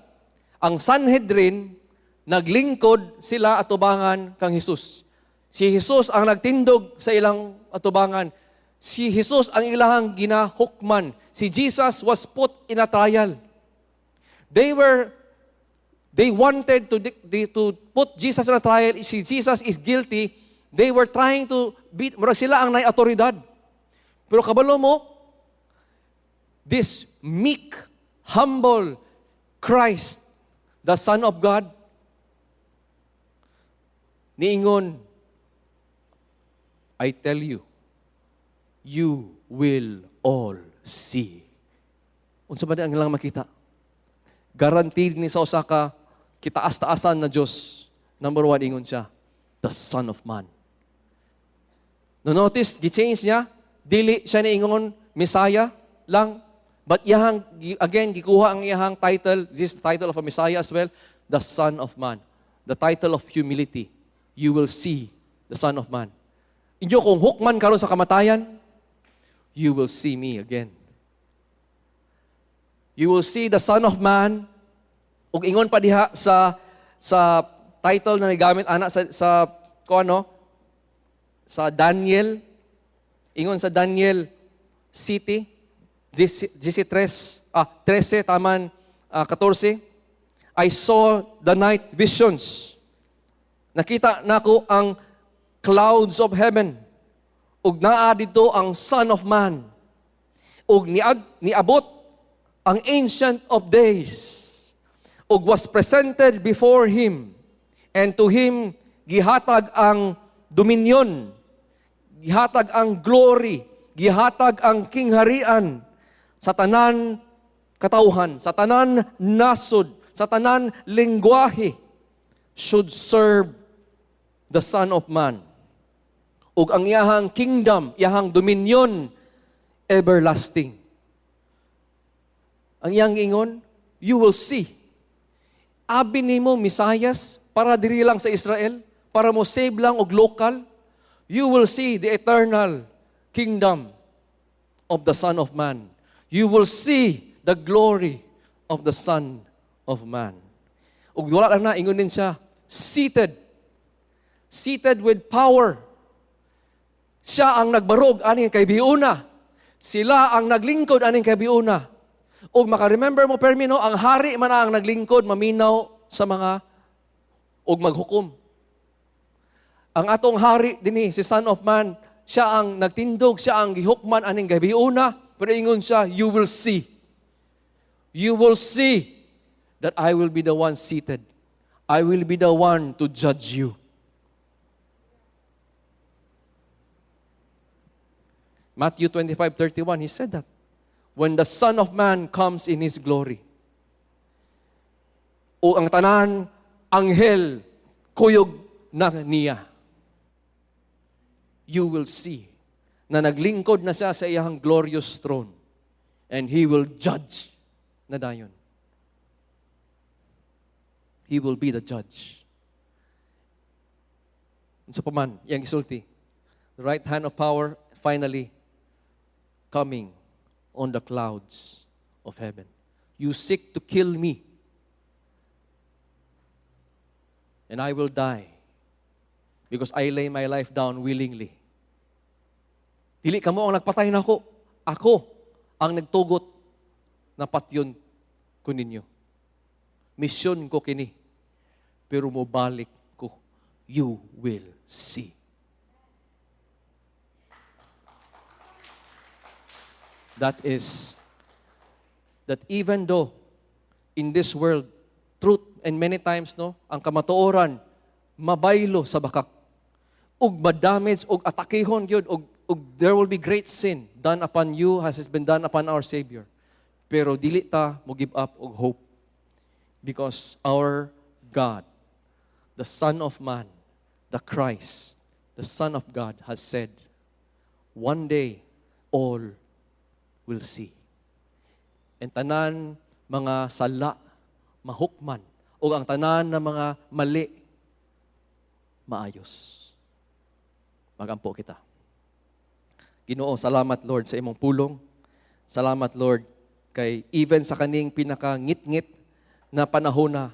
Ang Sanhedrin, naglingkod sila atubangan kang Jesus. Si Jesus ang nagtindog sa ilang atubangan. Si Jesus ang ilang ginahukman. Si Jesus was put in a trial. They wanted to put Jesus in a trial. Si Jesus is guilty. They were trying to beat, murag sila ang nay autoridad. Pero kabalo mo, this meek, humble Christ, the Son of God, niingon, "I tell you, you will all see." Unsa ba di ang ilang makita? Guaranteed ni sa usa ka kitaas-taasan na Dios. Number one, ingon siya, the Son of Man. No notice, gi-change niya, dili siya niingon Messiah lang, but iyahang, again, gikuha ang iyahang title, this is the title of a Messiah as well, the Son of Man. The title of humility. You will see the Son of Man. Inyo kung hukman karon sa kamatayan, you will see me again. You will see the Son of Man. Ug ingon pa diha sa title na nagamit ana sa ko ano sa Daniel, ingon sa Daniel City 13 13 taman 14, "I saw the night visions. Nakita nako ang clouds of heaven ug naa didto ang Son of Man ug niabot ang Ancient of Days ug was presented before him, and to him gihatag ang dominion, gihatag ang glory, gihatag ang kingharian sa tanan katawhan, sa tanan nasod, sa tanan lengguwahe should serve the Son of Man. Ug ang iyahang kingdom, iyahang dominion, everlasting." Ang iyang ingon, "You will see. Abi nimo Mesiyas para diri lang sa Israel, para mo save lang og local. You will see the eternal kingdom of the Son of Man. You will see the glory of the Son of Man." Ug wala lang na, ingon din siya, seated. Seated with power. Siya ang nagbarog aning kahibiuna. Sila ang naglingkod aning kahibiuna. Ug maka-remember mo permi, no, ang hari man ang naglingkod, maminaw sa mga ug maghukom. Ang atong hari dinhi, si Son of Man, siya ang nagtindog, siya ang gihukman aning gabiuna, pero ingon siya, "You will see. You will see that I will be the one seated. I will be the one to judge you." Matthew 25:31, he said that. When the Son of Man comes in His glory. O ang tanan, anghel, kuyog na niya. You will see na naglingkod na siya sa iyang glorious throne and He will judge na dayon. He will be the judge. Unsa pa man, iyang gisulti. The right hand of power finally coming on the clouds of heaven. "You seek to kill me, and I will die because I lay my life down willingly. Dili kamo ang nagpatay nako. Ako ang nagtugot na patyon ko ninyo. Misyon ko kini. Pero mobalik ko. You will see." That is, that even though in this world, truth and many times, no, ang kamatuoran, mabaylo sa bakak. Ug madamage, ug atakihon gyud, ug there will be great sin done upon you as has been done upon our Savior. Pero dili ta mo give up og hope. Because our God, the Son of Man, the Christ, the Son of God has said, one day all will see. And tanan mga sala mahukman o ang tanan na mga mali maayos. Magampo kita. Ginoo, salamat, Lord, sa imong pulong. Salamat, Lord, kay even sa kaning pinakangit-ngit na panahon na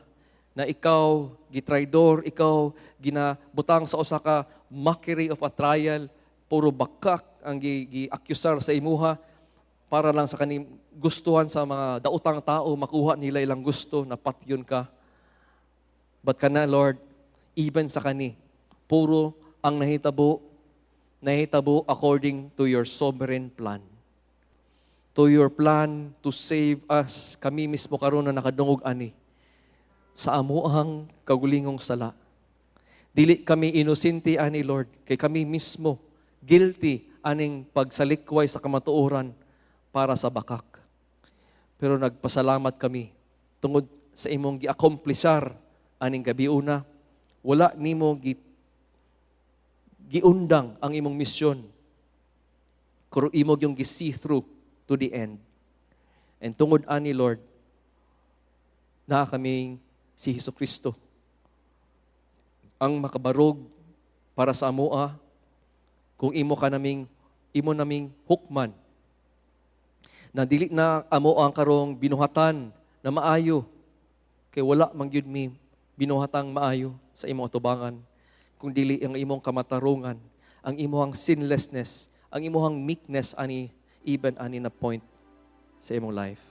na ikaw gitraidor, ikaw ginabutang sa usa ka mockery of a trial, puro bakak ang gi-accusar sa imuha para lang sa kaning gustuhan sa mga daotang tao, makuha nila ilang gusto na patyon ka. But kana, Lord, even sa kani, puro ang nahitabo, nahitabo according to your sovereign plan. To your plan to save us, kami mismo karon na nakadungog ani, sa amuang kagulingong sala. Dili kami inosente ani, Lord, kay kami mismo guilty aning pagsalikway sa kamatuoran para sa bakak. Pero nagpasalamat kami tungod sa imong gi-accomplishar aning gabiuna, wala nimo gi giundang ang imong misyon. Pero imo gyung gi-see through to the end. And tungod ani, Lord, naa kaming si Hesus Kristo ang makabarog para sa amoa kung imo naming hukman na dili na amo ang karong binuhatan na maayo, kay wala man gyud mi binuhatang maayo sa imong atubangan, kung dili ang imong kamatarungan, ang imong sinlessness, ang imong meekness ani, even ani na point sa imong life.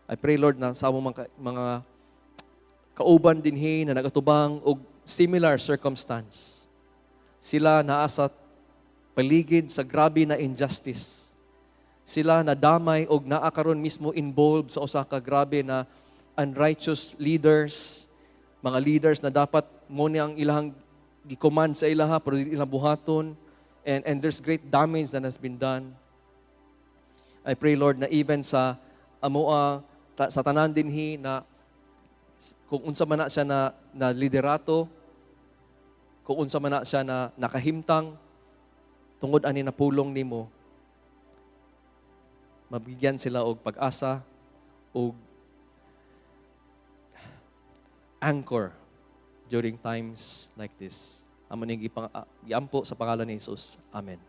I pray, Lord, na sa among mga kauban dinhi na nagatubang og similar circumstance. Sila naa sa paligid sa grabe na injustice. Sila nadamay og naa karon mismo involved sa usa ka grabe na unrighteous leaders, mga leaders na dapat mo ni ang ilang gi-command sa ilaha pero dili ilang buhaton, and there's great damage that has been done. I pray, Lord, na even sa amoa sa tanan dinhi na kung unsa man na siya na liderato, kung unsa man na siya na nakahimtang, tungod ani na pulong nimo, mabigyan sila og pag-asa og anchor during times like this. Amo ning giampo sa pangalan ni Jesus. Amen.